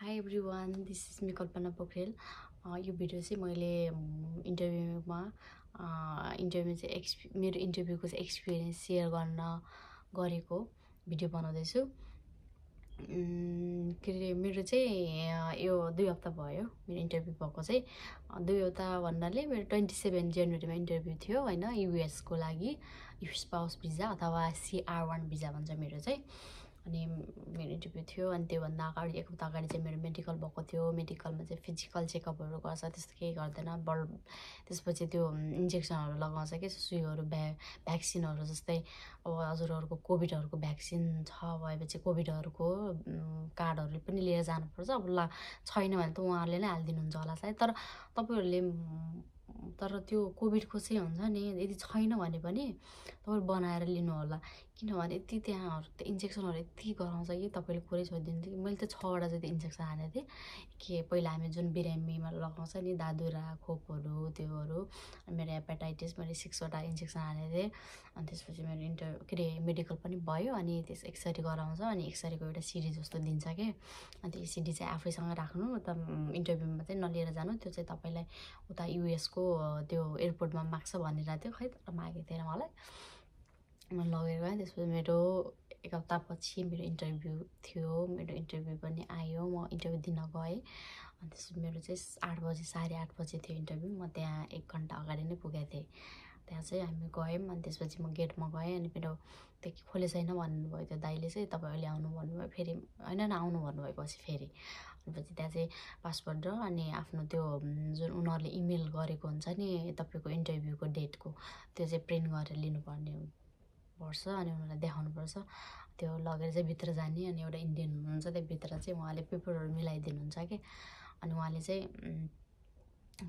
Hi everyone, this is me Kalpana Pokhriel. यो video चाहिँ मैले इन्टरभ्यूमा मेरो इन्टरभ्यूको चाहिँ एक्सपिरियन्स सेयर गरेको भिडियो बनाउँदैछु। के अरे मेरो चाहिँ यो 2 हप्ता भयो मेरो इन्टरभ्यू भएको चाहिँ। 2 हप्ता भन्नाले मेरो 27 जनवरीमा इन्टरभ्यू थियो हैन, युएसको लागि स्पाउस भिजा अथवा CR1 भिजा भन्छ मेरो चाहिँ। अनि मेरो इन्टरभ्यू थियो अनि त्योभन्दा अगाडि 1 हप्ता अगाडि चाहिँ मेरो मेडिकल भएको थियो। मेडिकलमा चाहिँ फिजिकल चेकअपहरू गर्छ, त्यस्तो केही गर्दैन। त्यसपछि त्यो इन्जेक्सनहरू लगाउँछ कि सुईहरू भ्याक्सिनहरू जस्तै अब हजुरहरूको कोभिडहरूको भ्याक्सिन छ भएपछि कोभिडहरूको कार्डहरू पनि लिएर जानुपर्छ। अब छैन भने त उहाँहरूले नै हालिदिनुहुन्छ होला सायद, तर तपाईँहरूले त्यो कोभिडको चाहिँ हुन्छ नि, यदि छैन भने पनि तपाईँहरू बनाएर लिनु होला। किनभने यति त्यहाँहरू त इन्जेक्सनहरू यति गराउँछ कि तपाईँले कुरै छोडिदिन्छ कि। मैले त 6वटा जति इन्जेक्सन हानेको थिएँ कि पहिला हामी जुन बिरामीमा लगाउँछ नि दादुरा खोपहरू त्योहरू। मेरो हेपाटाइटिस मैले 6वटा इन्जेक्सन हानेको थिएँ। अनि त्यसपछि मेरो मेडिकल पनि भयो। अनि त्यस एक्सरे गराउँछ अनि एक्सरेको एउटा सिडी जस्तो दिन्छ कि, अनि त्यो सिडी चाहिँ आफैसँग राख्नु, त इन्टरभ्यूमा चाहिँ नलिएर जानु। त्यो चाहिँ तपाईँलाई उता युएसको त्यो एयरपोर्टमा माग्छ भनेर थियो, खै तर मागेको थिएन मलाई। मैले लगेर गएँ। त्यसपछि मेरो 1 हप्तापछि मेरो इन्टरभ्यू थियो। मेरो इन्टरभ्यू पनि आयो, म इन्टरभ्यू दिन गएँ। अनि त्यसपछि मेरो चाहिँ 8 बजे 8:30 बजे थियो इन्टरभ्यू। म त्यहाँ 1 घन्टा अगाडि नै पुगेको थिएँ। त्यहाँ चाहिँ हामी गयौँ। अनि त्यसपछि म गेटमा गएँ अनि मेरो त्यो खोले छैन भन्नुभयो त्यो दाइले चाहिँ। तपाईँ अहिले आउनु भन्नुभयो, फेरि होइन आउनु भन्नुभएपछि फेरि पछि त्यहाँ चाहिँ पासपोर्ट र अनि आफ्नो त्यो जुन उनीहरूले इमेल गरेको हुन्छ नि तपाईँको इन्टरभ्यूको डेटको, त्यो चाहिँ प्रिन्ट गरेर लिनुपर्छ अनि उनीहरूलाई देखाउनुपर्छ। त्यो लगेर चाहिँ भित्र जाने। अनि एउटा इन्डियन हुनुहुन्छ त्यहाँभित्र चाहिँ उहाँले पेपरहरू मिलाइदिनुहुन्छ कि। अनि उहाँले चाहिँ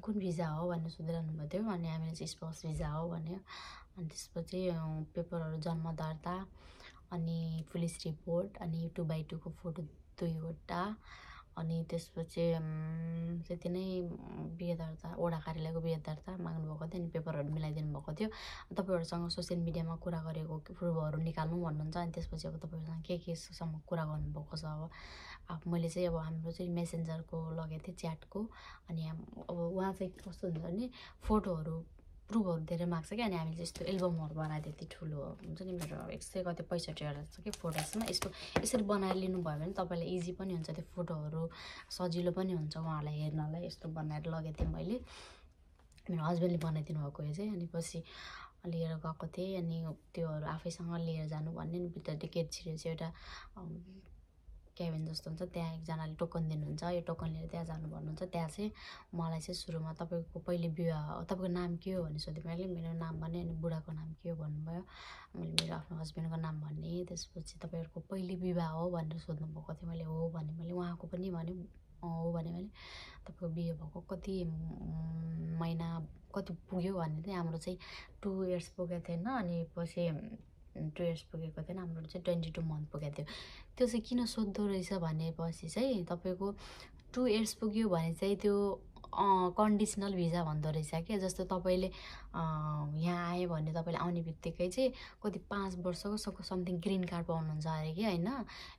कुन भिजा हो भनेर सोधिरहनु भएको थियो। अनि हामीले चाहिँ स्पाउस भिजा हो भन्यो। अनि त्यसपछि पेपरहरू जन्म दर्ता अनि पुलिस रिपोर्ट अनि 2x2 को फोटो 2वटा अनि त्यसपछि त्यति नै बिहे दर्ता वडा कार्यालयको बिहे दर्ता माग्नुभएको थियो। अनि पेपरहरू मिलाइदिनु भएको थियो। तपाईँहरूसँग सोसियल मिडियामा कुरा गरेको प्रुफहरू निकाल्नु भन्नुहुन्छ। अनि त्यसपछि अब तपाईँहरूसँग केसम्म कुरा गर्नुभएको छ। अब मैले चाहिँ अब हाम्रो चाहिँ मेसेन्जरको लगेको थिएँ च्याटको। अनि अब उहाँ चाहिँ कस्तो हुन्छ भने फोटोहरू प्रुफहरू धेरै माग्छ कि। अनि हामीले चाहिँ यस्तो एल्बमहरू बनाएको थिएँ, ठुलो हुन्छ नि मेरो 165 छ कि फोटोजमा। यसरी बनाएर लिनुभयो भने तपाईँलाई इजी पनि हुन्छ, त्यो फोटोहरू सजिलो पनि हुन्छ उहाँहरूलाई हेर्नलाई। यस्तो बनाएर लगेको थिएँ मैले, मेरो हस्बेन्डले बनाइदिनु भएको यो चाहिँ। अनि पछि लिएर गएको थिएँ। अनि त्योहरू आफैसँग लिएर जानु भन्ने नि भित्र टिकट छिरेपछि एउटा क्याबिन जस्तो हुन्छ, त्यहाँ एकजनाले टोकन दिनुहुन्छ। यो टोकन लिएर त्यहाँ जानु भन्नुहुन्छ। त्यहाँ चाहिँ मलाई चाहिँ सुरुमा तपाईँको पहिले विवाह तपाईँको नाम के हो भने सोधेँ मैले। मेरो नाम भने अनि बुढाको नाम के हो भन्नुभयो। मैले मेरो आफ्नो हस्बेन्डको नाम भने। त्यसपछि तपाईँहरूको पहिले विवाह हो भनेर सोध्नुभएको थियो। मैले हो भने मैले उहाँको पनि भने हो भने मैले तपाईँको बिहे भएको कति महिना कति पुग्यो भने चाहिँ हाम्रो चाहिँ 2 इयर्स पुगेको थिएन। अनि पछि 2 इयर्स पुगेको थिएन, हाम्रो चाहिँ 22 मन्थ पुगेको थियो। त्यो चाहिँ किन सोध्दो रहेछ भनेपछि चाहिँ तपाईँको 2 इयर्स पुग्यो भने चाहिँ त्यो कन्डिसनल भिजा भन्दो रहेछ क्या। जस्तो तपाईँले यहाँ आयो भने तपाईँले आउने बित्तिकै चाहिँ कति 5 वर्षको समथिङ ग्रिन कार्ड पाउनुहुन्छ अरे कि होइन।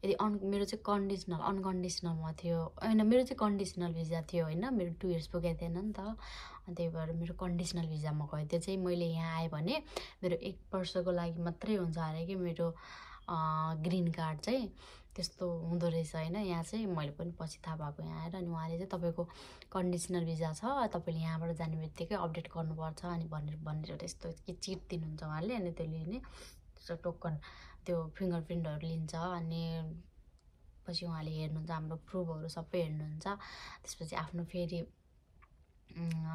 यदि मेरो चाहिँ अनकन्डिसनलमा थियो होइन, मेरो चाहिँ कन्डिसनल भिजा थियो होइन, मेरो 2 इयर्स पुगेको थिएन नि त। अनि त्यही भएर मेरो कन्डिसनल भिजामा गयो। त्यो चाहिँ मैले यहाँ आएँ भने मेरो 1 वर्षको लागि मात्रै हुन्छ अरे कि मेरो ग्रिन कार्ड चाहिँ। त्यस्तो हुँदो रहेछ होइन। यहाँ चाहिँ मैले पनि पछि थाहा भएको यहाँ आएर। अनि उहाँले चाहिँ तपाईँको कन्डिसनल भिजा छ, तपाईँले यहाँबाट जाने बित्तिकै अपडेट गर्नुपर्छ अनि भनेर एउटा यस्तो के चिट दिनुहुन्छ उहाँले। अनि त्यो लिने त्यो टोकन त्यो फिङ्गर प्रिन्टहरू लिन्छ। अनि पछि उहाँले हेर्नुहुन्छ हाम्रो प्रुफहरू सबै हेर्नुहुन्छ। त्यसपछि आफ्नो फेरि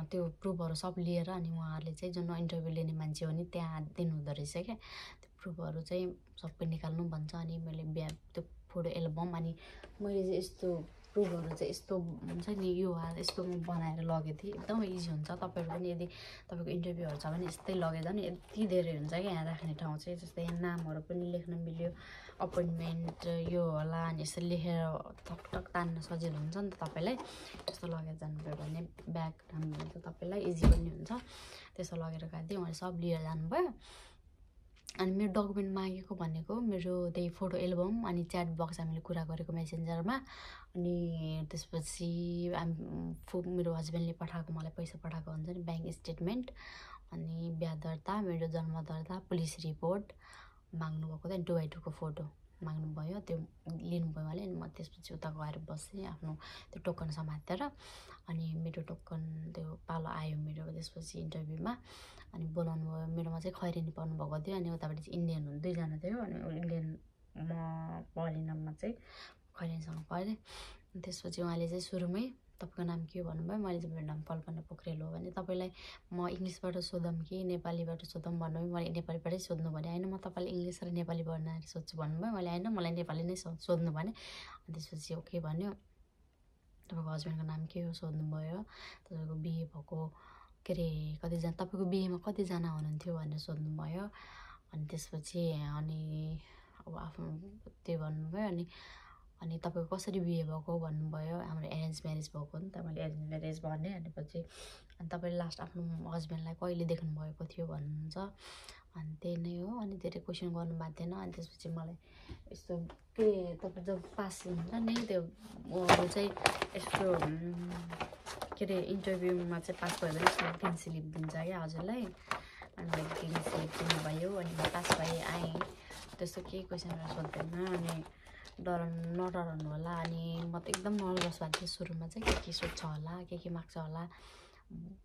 त्यो प्रुफहरू सब लिएर अनि उहाँहरूले चाहिँ जुन इन्टरभ्यू लिने मान्छे हो नि त्यहाँ दिनुहुँदो रहेछ क्या। त्यो प्रुफहरू चाहिँ सबै निकाल्नु भन्छ। अनि मैले त्यो फोटो एल्बम अनि मैले चाहिँ यस्तो प्रुफहरू चाहिँ यस्तो हुन्छ नि यो यस्तो बनाएर लगेको थिएँ। एकदमै इजी हुन्छ। तपाईँहरू पनि यदि तपाईँको इन्टरभ्यूहरू छ भने यस्तै लगेर जानु, यति धेरै हुन्छ क्या यहाँ राख्ने ठाउँ चाहिँ। जस्तै यहाँ नामहरू पनि लेख्न मिल्यो, अपोइन्टमेन्ट यो होला, अनि यसरी लेखेर टक तान्न सजिलो हुन्छ नि त तपाईँलाई। त्यस्तो लगेर जानुभयो भने ब्याग राम्रो हुन्छ, तपाईँलाई इजी पनि हुन्छ। त्यसो लगेर गएको थिएँ, उहाँले सब लिएर जानुभयो। अनि मेरो डकुमेन्ट मागेको भनेको मेरो त्यही फोटो एल्बम अनि च्याट बक्स हामीले कुरा गरेको मेसेन्जरमा। अनि त्यसपछि मेरो हस्बेन्डले पठाएको मलाई पैसा पठाएको हुन्छ नि ब्याङ्क स्टेटमेन्ट, अनि बिहा दर्ता, मेरो जन्म दर्ता, पुलिस रिपोर्ट माग्नुभएको थियो, 2x2 को फोटो माग्नुभयो, त्यो लिनुभयो उहाँले। अनि म त्यसपछि उता गएर बसेँ आफ्नो त्यो टोकन समातेर। अनि मेरो टोकन त्यो पालो आयो मेरो त्यसपछि इन्टरभ्यूमा। अनि बोलाउनु भयो, मेरोमा चाहिँ खैरेनी पर्नुभएको थियो। अनि उताबाट चाहिँ इन्डियन दुईजना थियो, अनि इन्डियन म पढिनममा चाहिँ खैरेनीसँग पढेँ। त्यसपछि उहाँले चाहिँ सुरुमै तपाईँको नाम के हो भन्नुभयो। मैले चाहिँ मेरो नाम कल्पना पोखरेल हो भने, तपाईँलाई म इङ्ग्लिसबाट सोधौँ कि नेपालीबाट सोधौँ भन्नुभयो। मैले नेपालीबाटै सोध्नु भने, होइन म तपाईँलाई इङ्ग्लिस र नेपाली बनाएर सोध्छु भन्नुभयो। मैले होइन मलाई नेपाली नै सोध्नु भने। त्यसपछि ओके भन्यो। तपाईँको हस्बेन्डको नाम के हो सोध्नुभयो, तपाईँको बिहे भएको के अरे कतिजना, तपाईँको बिहेमा कतिजना हुनुहुन्थ्यो भनेर सोध्नुभयो। अनि त्यसपछि अनि अब आफ्नो त्यो भन्नुभयो। अनि तपाईँको कसरी बिहे भएको भन्नुभयो। हाम्रो एरेन्ज म्यारेज भएको नि त, मैले एरेन्ज म्यारेज भने। अनि पछि अनि तपाईँले लास्ट आफ्नो हस्बेन्डलाई कहिले देख्नुभएको थियो भन्नुहुन्छ। अनि त्यही नै हो। अनि धेरै क्वेसन गर्नु भएको थिएन। अनि त्यसपछि मलाई यस्तो के तपाईँ जब पास हुन्छ नि त्यो चाहिँ यस्तो के अरे इन्टरभ्यूमा चाहिँ पास भयो भने ग्रिन स्लिप दिन्छ क्या हजुरलाई। अनि मैले ग्रिन स्लिप दिनुभयो। अनि म पास भएँ, आएँ। त्यस्तो केही क्वेसनहरू सोध्दैन। अनि नडराउनु होला। अनि म त एकदम नर्भस भएको थिएँ सुरुमा चाहिँ, के सोध्छ होला, के माग्छ होला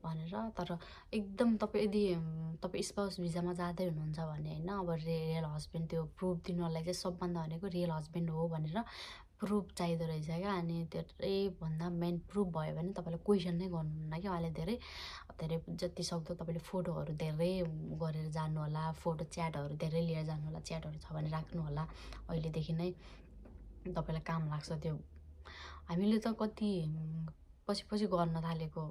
भनेर। तर एकदम तपाईँ यदि तपाईँ स्पाउस भिजामा जाँदै हुनुहुन्छ भने होइन, अब रियल हस्बेन्ड त्यो प्रुफ दिनुलाई चाहिँ सबभन्दा भनेको रियल हस्बेन्ड हो भनेर प्रुफ चाहिँदो रहेछ क्या। अनि त्यहीभन्दा मेन प्रुफ भयो भने तपाईँलाई क्वेसन नै गर्नुहुन्न क्या उहाँले। धेरै जति सक्दो तपाईँले फोटोहरू धेरै गरेर जानु होला, फोटो च्याटहरू धेरै लिएर जानु होला, च्याटहरू छ भने राख्नु होला, अहिलेदेखि नै तपाईँलाई काम लाग्छ त्यो। हामीले त कति पछि गर्न थालेको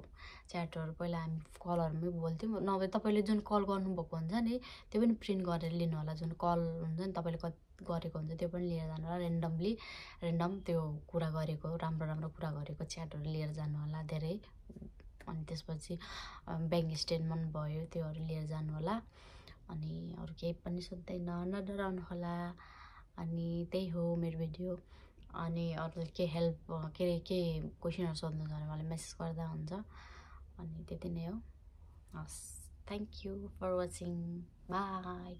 च्याटहरू, पहिला हामी कलहरूमै बोल्थ्यौँ। नभए तपाईँले जुन कल गर्नुभएको हुन्छ नि त्यो पनि प्रिन्ट गरेर लिनु होला। जुन कल हुन्छ नि तपाईँले गरेको हुन्छ त्यो पनि लिएर जानु होला। ऱ्यान्डम त्यो कुरा गरेको राम्रो कुरा गरेको च्याटहरू लिएर जानु होला धेरै। अनि त्यसपछि ब्याङ्क स्टेटमेन्ट भयो त्योहरू लिएर जानु होला। अनि अरू केही पनि सोध्दैन, नडराउनु होला। अनि त्यही हो मेरो भिडियो। अनि अरू के हेल्प के क्वेसनहरू सोध्नु छ भने मलाई मेसेज गर्दा हुन्छ। अनि त्यति नै हो। हस्, thank you for watching, by.